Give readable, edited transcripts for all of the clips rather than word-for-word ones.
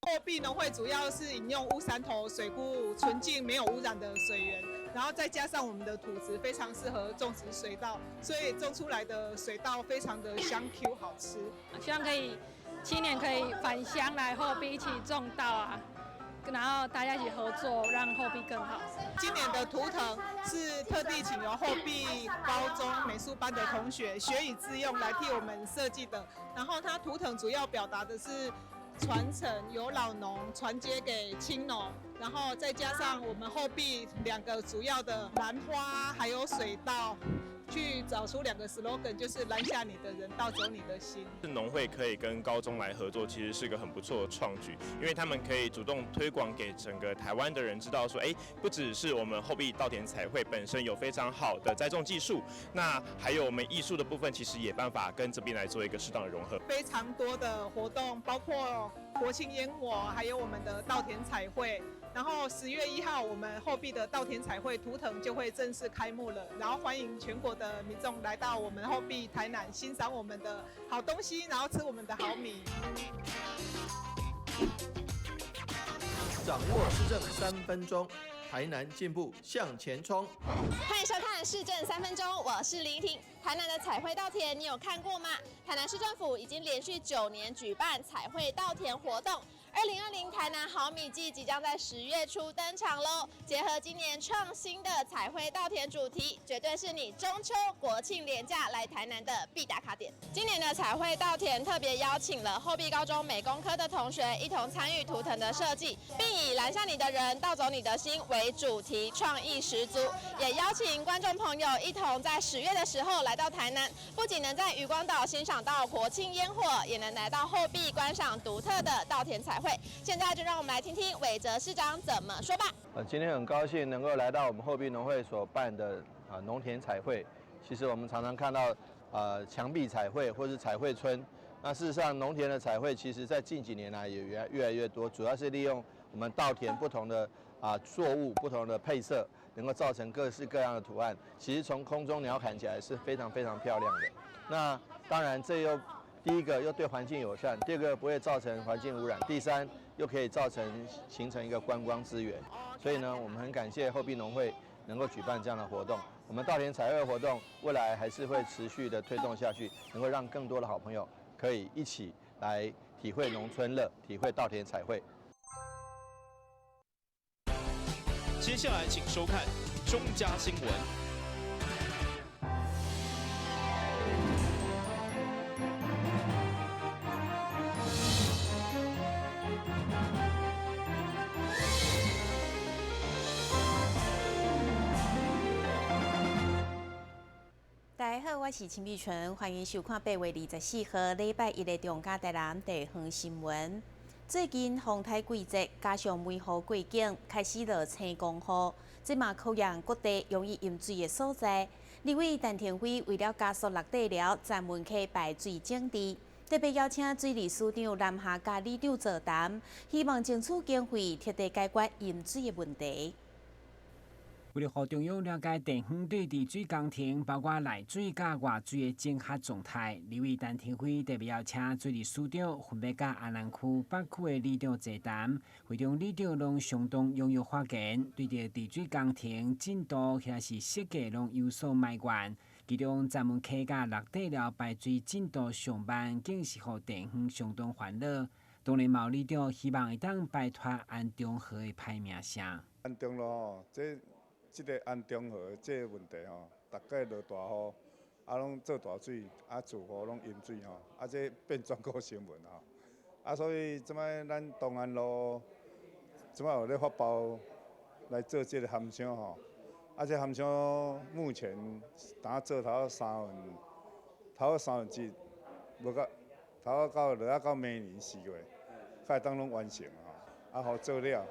后壁農會主要是引用烏山頭水庫純淨沒有污染的水源，然後再加上我們的土質非常適合種植水稻，所以種出來的水稻非常的香 Q 好吃。希望可以青年可以返鄉來後壁一起種稻啊，然後大家一起合作，讓後壁更好。今年的圖騰是特地請由後壁高中美術班的同學學以致用來替我們設計的，然後它圖騰主要表達的是傳承由老農傳接給青農，然後再加上我們後壁兩個主要的蘭花還有水稻，去找出兩個 slogan，就是攔下你的人，盜走你的心。農會可以跟高中來合作，其實是個很不錯的創舉，因為他們可以主動推廣給整個台灣的人知道，說，哎，不只是我們後壁稻田彩繪本身有非常好的栽種技術，那還有我們藝術的部分，其實也辦法跟這邊來做一個適當的融合。非常多的活動，包括國慶煙火，還有我們的稻田彩繪。然後10月1號，我們後壁的稻田彩繪圖騰就會正式開幕了。然後歡迎全國的民眾來到我們後壁台南欣賞我們的好東西，然後吃我們的好米。掌握市政三分鐘，台南進步向前衝。歡迎收看市政三分鐘，我是林婷。台南的彩繪稻田，你有看過嗎？台南市政府已經連續9年舉辦彩繪稻田活動。2020台南好米季即將在10月初登場嘍！結合今年創新的彩繪稻田主題，絕對是你中秋國慶連假來台南的必打卡點。今年的彩繪稻田特別邀請了後壁高中美工科的同學一同參與圖騰的設計，並以攔下你的人，盜走你的心為主題，創意十足。也邀請觀眾朋友一同在10月的時候來到台南，不僅能在漁光島欣賞到國慶煙火，也能來到後壁觀賞獨特的稻田彩繪。現在就讓我們來聽聽韋哲市長怎麼說吧。今天很高興能夠來到我們後壁農會所辦的農田彩繪。其實我們常常看到牆壁彩繪或是彩繪村，那事實上農田的彩繪，其實在近幾年來也越來越多，主要是利用我們稻田不同的作物、不同的配色，能夠造成各式各樣的圖案。其實從空中鳥瞰起來是非常非常漂亮的。那當然這又第一個又對環境友善，第二個不會造成環境污染，第三又可以造成形成一個觀光資源。所以呢，我們很感謝後壁農會能夠舉辦這樣的活動。我們稻田彩繪活動未來還是會持續的推動下去，能夠讓更多的好朋友可以一起來體會農村樂，體會稻田彩繪。接下來請收看中嘉新聞。大家好，我是陳美純，歡迎收看8月24號禮拜一的中嘉台南地方新聞。最近風颱季節，加上梅雨過境，開始落青光雨，這嘛考驗各地容易淹水的所在。立委陳亭妃為了加速綠地寮曾文溪排水整治，特別邀請水利署長南下佮里長座談，希望爭取經費徹底解決淹水的問題。為了予中央了解地方對治水工程，包括內水佮外水的整合狀態，立委陳亭妃特別邀請水利署長分別佮安南區、北區的里長座談，會中里長攏相當踴躍發言，對著治水工程進度或是設計攏有所埋怨。其中，曾文溪佮綠地寮排水進度上慢，更是予地方相當煩惱。當然，嘛有里長希望會當擺脫安中河的歹名聲。安中路吼，這個安中河這個問題吼，逐擺落大雨，攏做大水，住戶攏淹水吼，這變全國新聞吼。所以這擺咱東安路，這擺有咧發包來做這個涵箱吼，這涵箱目前當做頭三分，頭三分之一，無到頭到落啊到明年4月，才會當攏完成吼，予做了。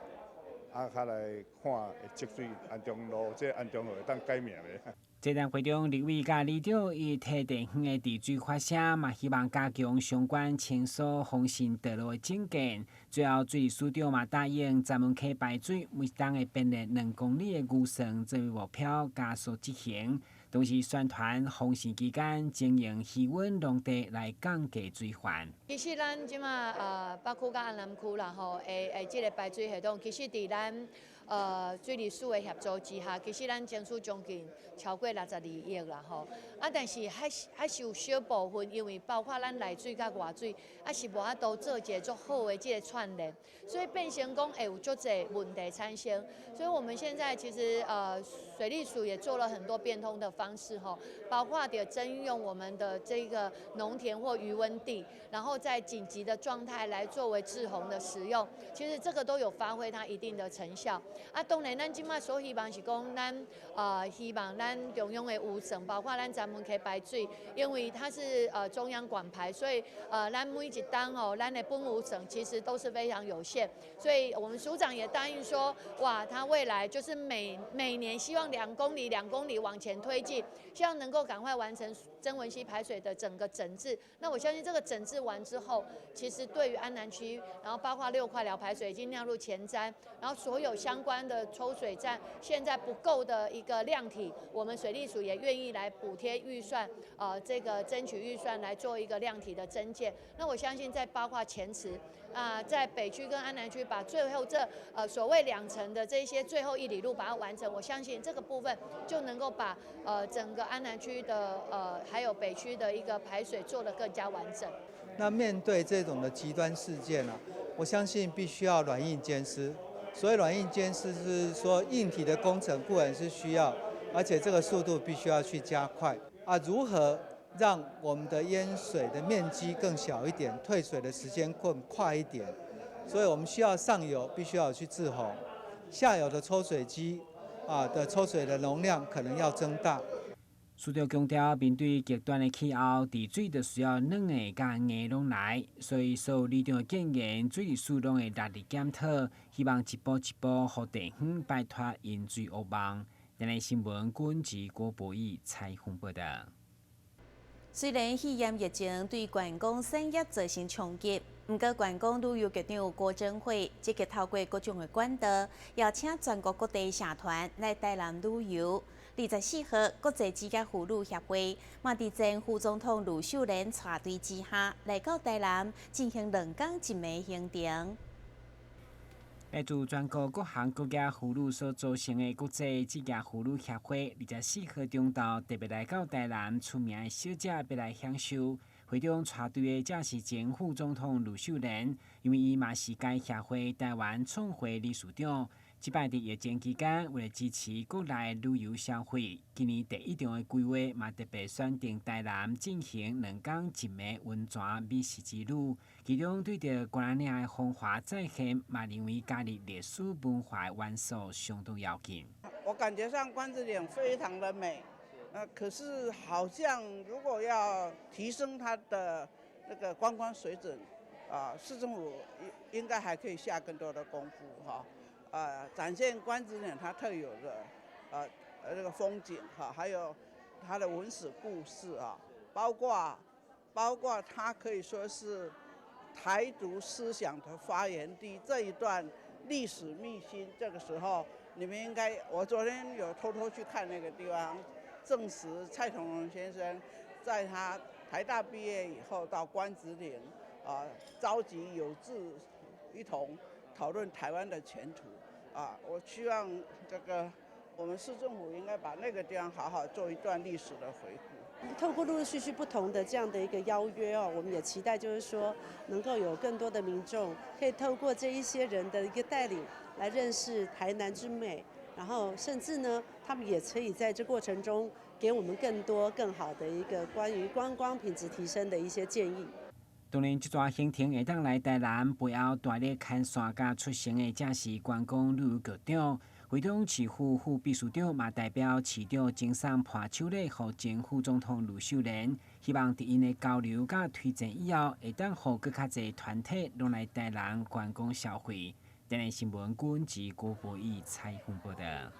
較來看會積水安中路，這安中河會當改名袂？座談會中，立委佮里長伊替地方的治水發聲，嘛希望加強相關清掃防汛道路的整建。最後，水利署長嘛答應曾文溪排水每冬會編列2公里的預算作為目標，加速執行。同時宣傳洪汛期間徵用魚塭農地來降低水患。其實咱這馬北區佮安南區啦吼，會這个排水系統，其實佇咱水利署的協助之下，其實咱爭取將近超過62億啦吼。啊，但是還是有小部分，因為包括咱內水佮外水，啊是無法度做一个足好的這个串聯，所以變成講會有足濟問題產生。所以我們現在其實水利署也做了很多變通的方式吼，包括著徵用我們的這個農田或魚塭地，然後在緊急的狀態來作為滯洪的使用，其實這個都有發揮它一定的成效。啊，當然咱這馬所希望是講，咱希望咱中央的預算，包括咱鱸鰻溪排水，因為它是中央管排，所以咱每一冬哦，咱的本預算其實都是非常有限，所以我們署長也答應說，哇，他未來就是每每年希望2公里2公里往前推進，希望能夠趕快完成曾文溪排水的整個整治。那我相信這個整治完之後，其實對於安南區，然後包括六塊寮排水已經納入前瞻，然後所有相關的抽水站現在不夠的一個量體，我們水利署也願意來補貼預算，這個爭取預算來做一個量體的增建。那我相信在包括前池啊，在北區跟安南區把最後這所謂兩層的這些最後一里路把它完成，我相信這個部分就能夠把整個安南區的還有北區的一個排水做得更加完整。那面對這種的極端事件啊，我相信必須要軟硬兼施。所謂軟硬兼施，是說硬體的工程固然是需要，而且這個速度必須要去加快啊。如何讓我們的淹水的面積更小一點，退水的時間更快一點？所以我們需要上游必須要去滯洪，下游的抽水機啊的抽水的容量可能要增大。署長強調，面對極端的氣候，治水就需要軟的佮硬的攏來，所以所有里長的建言，水利署攏會落力檢討，希望一步一步予地方擺脫淹水惡夢。台南新聞軍事郭博義採訪報道。雖然肺炎疫情對觀光產業造成衝擊，毋過觀光旅遊局長郭貞慧積極透過各種的管道，邀請全國各地社團來台南旅遊。24號，國際職業婦女協會嘛佇前副總統呂秀蓮帶隊之下，來到台南進行兩工一暝行程。來自全國各行各業婦女所組成的國際職業婦女協會，24號中晝特別來到台南出名的小食，欲來享受。會中帶隊的正是前副總統呂秀蓮，因為伊嘛是該協會台灣創會理事長。這擺佇疫情期間，為了支持國內旅遊消費，今年第一場的規劃嘛特別選定台南進行兩工一暝溫泉美食之旅。其中對著關子嶺的風華再現，嘛認為加入歷史文化元素相當要緊。我感覺上關子嶺非常的美，可是好像如果要提升它的那個觀光水準，啊，市政府應該還可以下更多的功夫哈。展現關子嶺它特有的，那個風景哈，還有它的文史故事啊，包括它可以說是台獨思想的發源地這一段歷史秘辛。這個時候，你們應該，我昨天有偷偷去看那個地方，證實蔡同榮先生在他台大畢業以後到關子嶺啊，召集有志一同討論台灣的前途。啊，我希望這個我們市政府應該把那個地方好好做一段歷史的回顧。透過陸陸續續不同的這樣的一個邀約哦，我們也期待就是說能夠有更多的民眾可以透過這一些人的一個帶領來認識台南之美，然後甚至呢，他們也可以在這過程中給我們更多更好的一個關於觀光品質提升的一些建議。當然，這逝行程會當來台南背後大力牽線佮促成的，正是觀光旅遊局長。會中市府副秘書長嘛代表市長贈送伴手禮予前副總統呂秀蓮，希望佇𪜶的交流佮推薦以後，會當予閣較濟團體攏來台南觀光消費。台南新聞軍事郭博義採訪報道。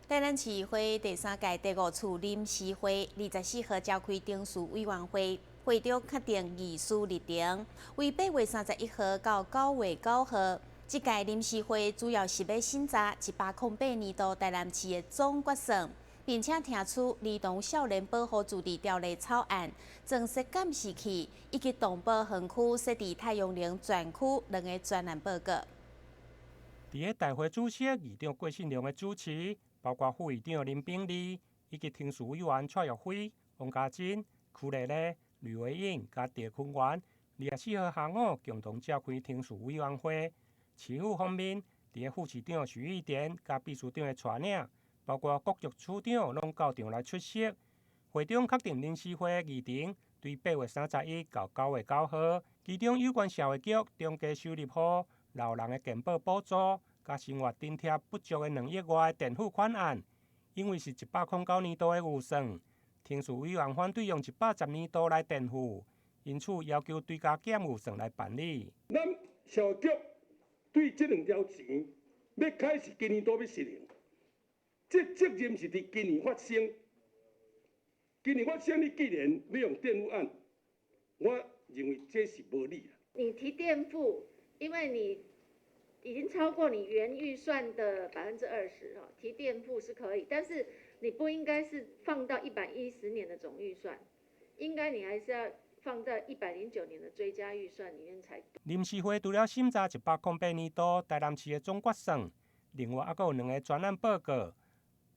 台南市議會第三屆第五次臨時會24號召開程序委員會。會長確定議事日程，為8月31號到9月9號。這屆臨時會主要是欲審查108年度台南市的總決算，並且聽取兒童少年保護自治條例草案、增設監視器以及動保園區設置太陽能專區兩个專案報告。佇个大會主席議長郭信良的主持，包括副議長林秉儷以及聽事委員蔡玉輝、王家珍、邱麗麗、呂維穎佮鄭坤元，24號下午共同召開聽事委員會。市府方面，佇个副市長許玉田佮秘書長的帶領，包括各局處長攏到場來出席。會中確定臨時會議程，對8月31到9月9號，其中有關社會局中低收入戶老人的健保補助，佮生活津貼不足的2億外的墊付款案，因為是109年度的預算，聽事委員反對用110年度來墊付，因此要求追加減預算來辦理。咱社會局對這兩條錢欲開是今年度欲實行，這責任是佇今年發生。今年發生，你既然欲用墊付案，我認為這是無理。你提墊付，因為你已經超過你原預算的20%哦，提墊付是可以，但是你不應該是放到110年的總預算，應該你還是要放在109年的追加預算裡面才對。臨時會除了審查108年度台南市的總決算，另外猶閣有兩个專案報告，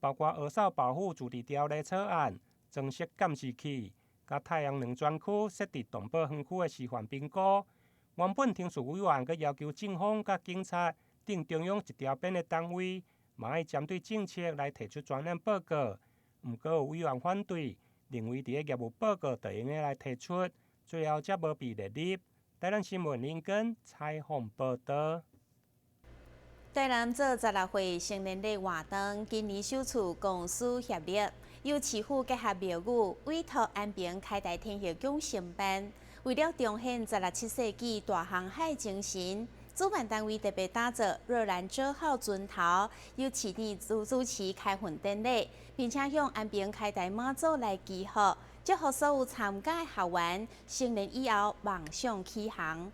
包括兒少保護自治條例草案、增設監視器、佮太陽能專區設置動保園區的示範評估。原本聽事委員閣要求政方佮警察等中央一條邊的單位，嘛愛針對政策來提出專案報告。毋過有委員反對，認為佇个業務報告就用得來提出，最後才無被列入。台南新聞林根採訪報導。台南做16歲成年禮活動，今年首次公私協力，由市府結合廟宇委託安平開台天后宮承辦。為了彰顯17世紀大航海精神，主辦單位特別打造熱蘭遮號船頭，由市長主持開運典禮，並且向安平開台媽祖來祈福，祝福所有參加的學員成年以後夢想起航。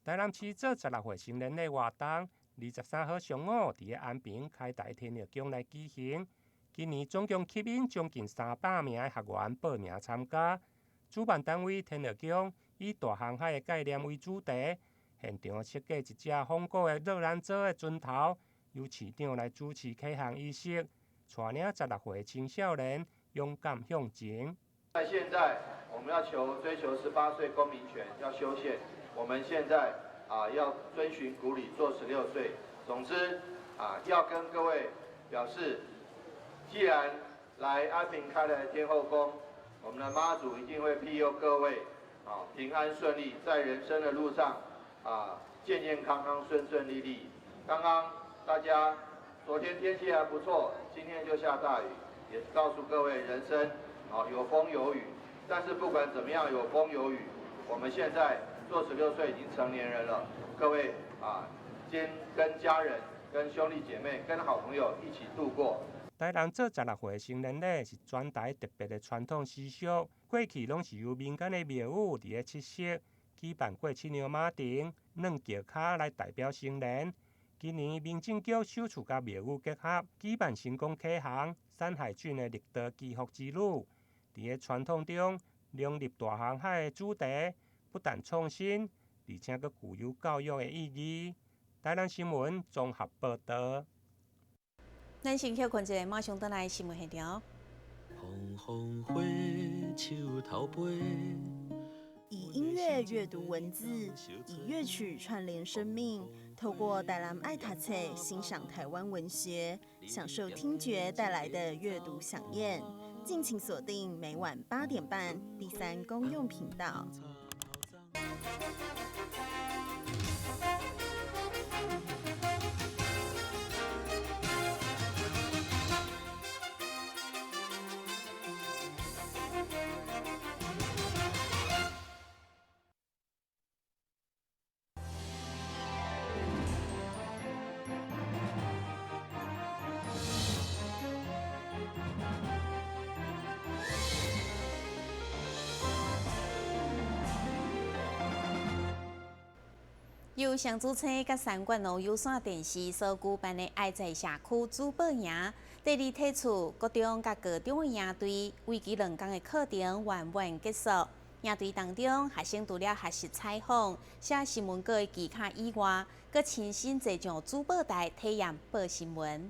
台南市做16歲成年禮活動，23號上午佇个安平開台天后宮來舉行。今年總共吸引將近300名的學員報名參加。主辦單位天后宮以大航海的概念為主題，現場設計一隻仿古的熱蘭遮的船頭，由市長來主持啟航儀式，帶領16歲青少年勇敢向前。在現在，我們要求追求18歲公民權，要修憲。我們現在要遵循古禮做16歲。總之要跟各位表示，既然來安平開台天后宮，我們的媽祖一定會庇佑各位平安順利，在人生的路上健健康康、順順利利。剛剛大家昨天天氣還不錯，今天就下大雨，也告訴各位人生有風有雨，但是不管怎麼樣有風有雨，我們現在做16歲已經成年人了，各位先跟家人、跟兄弟姐妹、跟好朋友一起度過。台南做16歲成年禮是全台特別的傳統習俗，過去攏是由民間的廟宇佇个七夕舉辦過七娘媽亭、軟轎跤來代表成年。今年民政局首次佮廟宇結合，舉辦成功啟航山海圳的綠道祈福之旅。佇个傳統中融入大航海的主題，不但創新，而且閣具有教育的意義。台南新聞綜合報導。咱先歇睏一下，馬上轉來新聞現場。紅紅火，樹頭飛。以音樂閱讀文字，以樂曲串聯生命。透過台南愛讀冊欣賞台灣文學，享受聽覺帶來的閱讀饗宴。敬請鎖定每晚8點半第三公用頻道。由上主星佮三管路有線電視所舉辦的愛在社區珠寶營，第二梯次國中佮高中的營隊，為期2工的課程圓滿結束。營隊當中，學生除了學習採訪、寫新聞稿的技巧以外，閣親身坐上主播台體驗報新聞。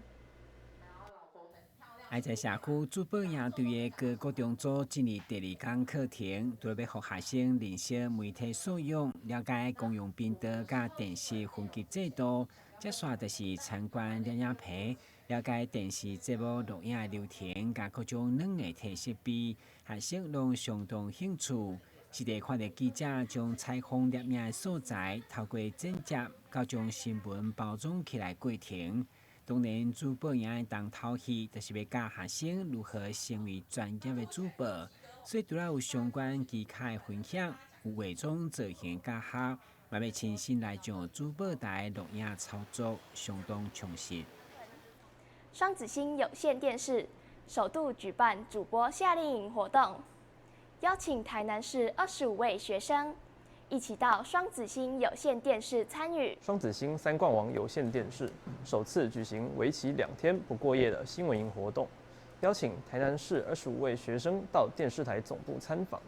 愛在社區主播營隊的高國中組進入第二工課程，除了欲予學生認識媒體素養、了解公用頻道佮電視分級制度，接紲就是參觀攝影棚，了解電視節目錄影的流程佮各種軟硬體設備，學生攏相當興趣。實地看著記者將採訪攝影的素材透過剪接，佮將新聞包裝起來過程。當然，主播營的重頭戲就是欲教學生如何成為專業的主播，所以除了有相關技巧的分享，有化妝造型教學，嘛欲親身來上主播台錄影操作，相當充實。雙子星有線電視首度舉辦主播夏令營活動，邀請台南市25位學生一起到雙子星有線電視參與。雙子星三冠王有線電視首次舉行為期2天不過夜的新聞營活動，邀請台南市25位學生到電視台總部參訪。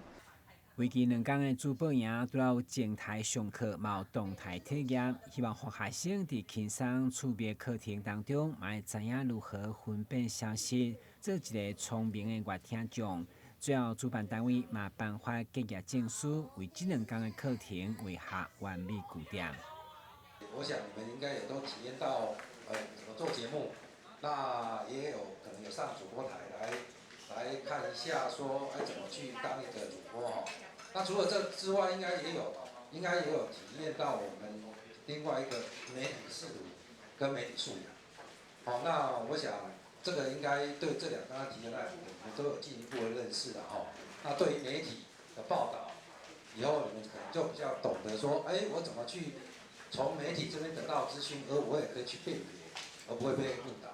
為期2工的主播營，除了有靜態上課，嘛有動態體驗，希望予學生佇輕鬆趣味課程當中，嘛會知影如何分辨消息，做一個聰明的閱聽眾。最後，主辦單位嘛頒發結業證書，為這2工的課程畫下完美句點。我想你們應該也都體驗到，怎麼做節目，那也有可能有上主播台來看一下，說，怎麼去當一個主播哈。那除了這之外，應該也有體驗到我們另外一個媒體識讀跟媒體素養。好，那我想這個應該對這兩剛剛提的那兩個，你們都有進一步的認識了哈。那對於媒體的報道，以後你們可能就比較懂得說，我怎麼去從媒體這邊得到資訊，而我也可以去辨別，而不會被誤導。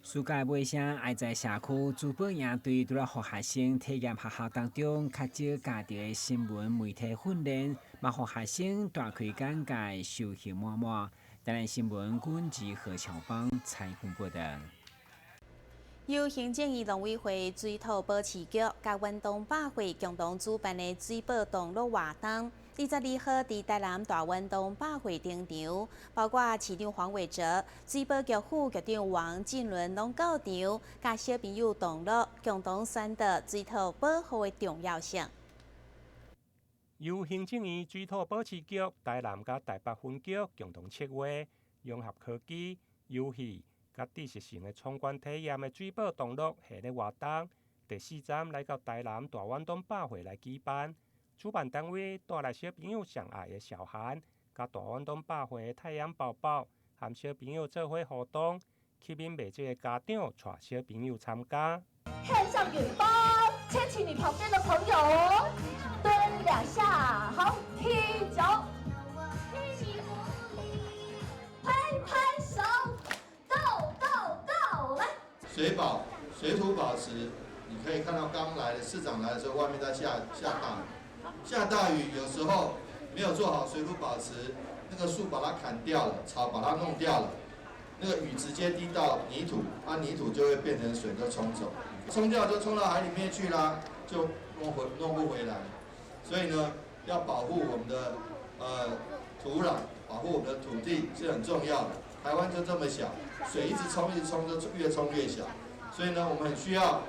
暑假尾聲，愛在社區主播營隊除了予學生體驗學校當中較少家己的新聞媒體訓練，嘛予學生大開眼界，收穫滿滿。台南新聞軍事何長邦採訪報道。由行政院農委會水土保持局佮遠東百會共同主辦的水保同樂活動，22號佇台南大遠東百會登場，包括市長黃偉哲、水保局副局長王進倫攏到場，佮小朋友同樂，共同宣導水土保護的重要性。由行政院水土保持局台南佮台北分局共同策劃，融合科技、遊戲佮知識性的闖關體驗的水保同樂系列活動，第四站來到台南大遠東百會來舉辦。主辦單位帶來小朋友上愛的小韓，佮大遠東百會的太陽寶寶，和小朋友做伙互動，吸引袂少的家長帶小朋友參加。看向遠方，牽起你旁邊的朋友，蹲兩下，好，踢腳，拍拍手，Go Go Go，來。水保、水土保持，你可以看到剛來的市長來的時候，外面在下下大雨，下大雨有時候沒有做好水土保持，那個樹把它砍掉了，草把它弄掉了，那個雨直接滴到泥土，啊泥土就會變成水，就沖走，沖掉就沖到海裡面去啦，就弄不回來。所以呢，要保護我們的土壤，保護我們的土地是很重要的。台灣就這麼小，水一直沖一直沖，就越沖越小。所以呢，我們很需要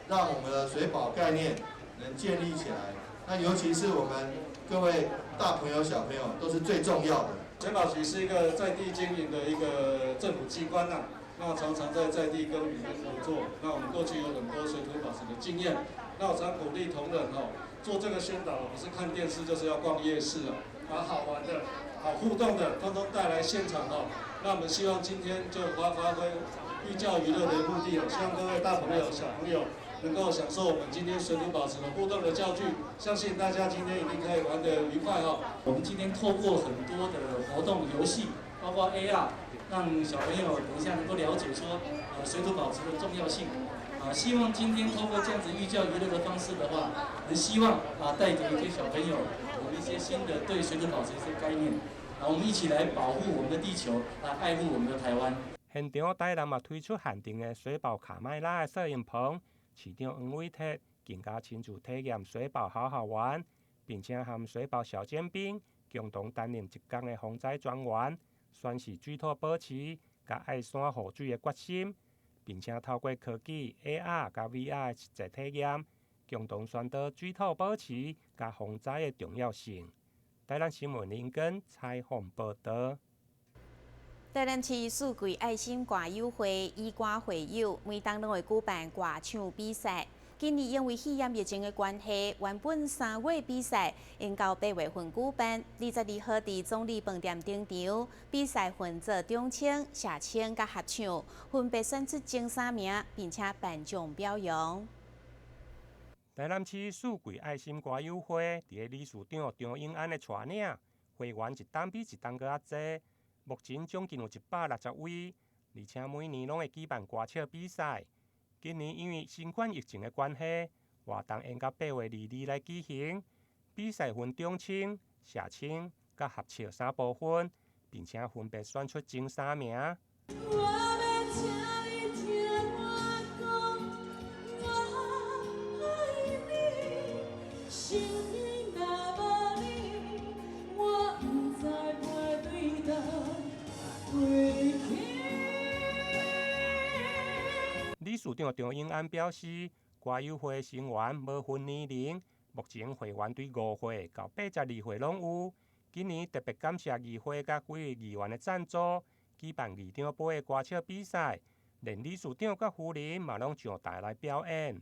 讓我們的水保概念能建立起來。那尤其是我們各位大朋友小朋友都是最重要的。水保局是一個在地經營的一個政府機關啊，那常常在地耕耘跟合作。那我們過去有很多水土保持的經驗。那我常鼓勵同仁哦，做這個宣導不是看電視就是要逛夜市啊，把好玩的、好互動的，通通帶來現場哦。那我們希望今天就發揮寓教於樂的目的哦，希望各位大朋友、小朋友能夠享受我們今天水土保持的互動的教具，相信大家今天一定可以玩得愉快哦。我們今天透過很多的活動遊戲，包括 AR，讓小朋友等一下能夠了解說，水土保持的重要性。啊，希望今天透過這樣子寓教於樂的方式的話，很希望啊帶給一些小朋友有一些新的對水土保持一些概念。啊，我們一起來保護我們的地球，來愛護我們的台灣。現場台南嘛推出限定的水保卡麥拉的攝影棚，市長黃偉哲更加親自體驗水保好好玩，並且和水保小尖兵共同擔任一工的防災專員，宣示水土保持佮愛山護水的決心，並且透過科技 AR 佮 VR 的實際體驗，共同宣導水土保持佮防災的重要性。台南新聞林根採訪報導。台南市四季愛心歌友會以歌會友，每冬攏會舉辦歌唱比賽。今年因為肺炎疫情的關係，原本3月比賽延到8月份舉辦。22號佇總理飯店登場，比賽分做中青、社青佮合唱，分別選出前三名，並且頒獎表揚。台南市四季愛心歌友會佇理事長張永安的帶領，會員一冬比一冬閣較濟。目前將近有160位，而且每年攏會舉辦歌唱比賽。今年因為新冠疫情的關係，活動延到8月22來舉行。比賽分中青、社青佮合唱三部分，並且分別選出前三名。理事長張永安表示，歌友會成員無分年齡，目前會員對5歲到82歲攏有。今年特別感謝議會佮幾位議員的贊助，舉辦議長盃的歌唱比賽，連理事長佮夫人嘛攏上台來表演。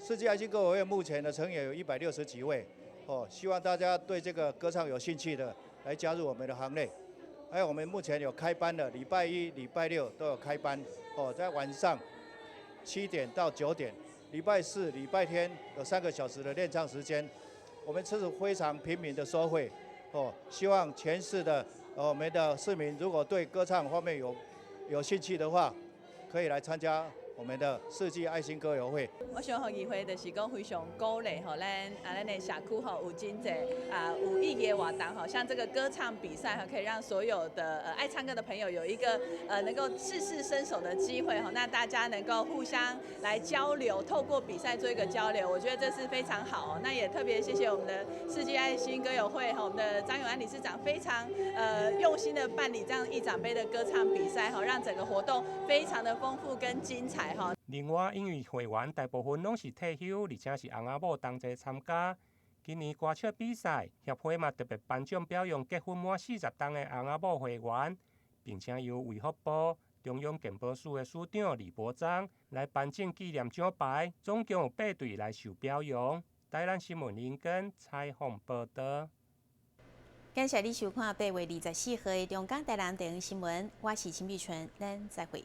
世界愛心歌友會目前的成員有160幾位，哦，希望大家對這個歌唱有興趣的來加入我們的行列。還有我們目前有開班的，禮拜一、禮拜六都有開班，哦，在晚上7點到9點，禮拜四、禮拜天有3個小時的練唱時間。我們這是非常平民的收費，哦，希望全市的我們的市民如果對歌唱方面有興趣的話，可以來參加我們的四季愛心歌友會。我想予議會就是講非常鼓勵吼，咱的社區吼有真濟啊有意義的活動吼，像這個歌唱比賽哈，可以讓所有的愛唱歌的朋友有一個能夠試試身手的機會吼，那大家能夠互相來交流，透過比賽做一個交流，我覺得這是非常好。那也特別謝謝我們的世界愛心歌友會哈，我們的張永安理事長非常用心的辦理這樣議長盃的歌唱比賽哈，讓整個活動非常的豐富跟精彩。另外，因為會員大部分攏是退休，而且是翁仔某同齊參加。今年歌唱比賽，協會嘛特別頒獎表揚結婚滿40冬的翁仔某會員，並且由衛福部中央健保署的署長李伯璋來頒贈紀念獎牌，總共有8隊來受表揚。台南新聞林根採訪報導。感謝你收看8月24號的中港台南地方新聞，我是陳美純，咱再會。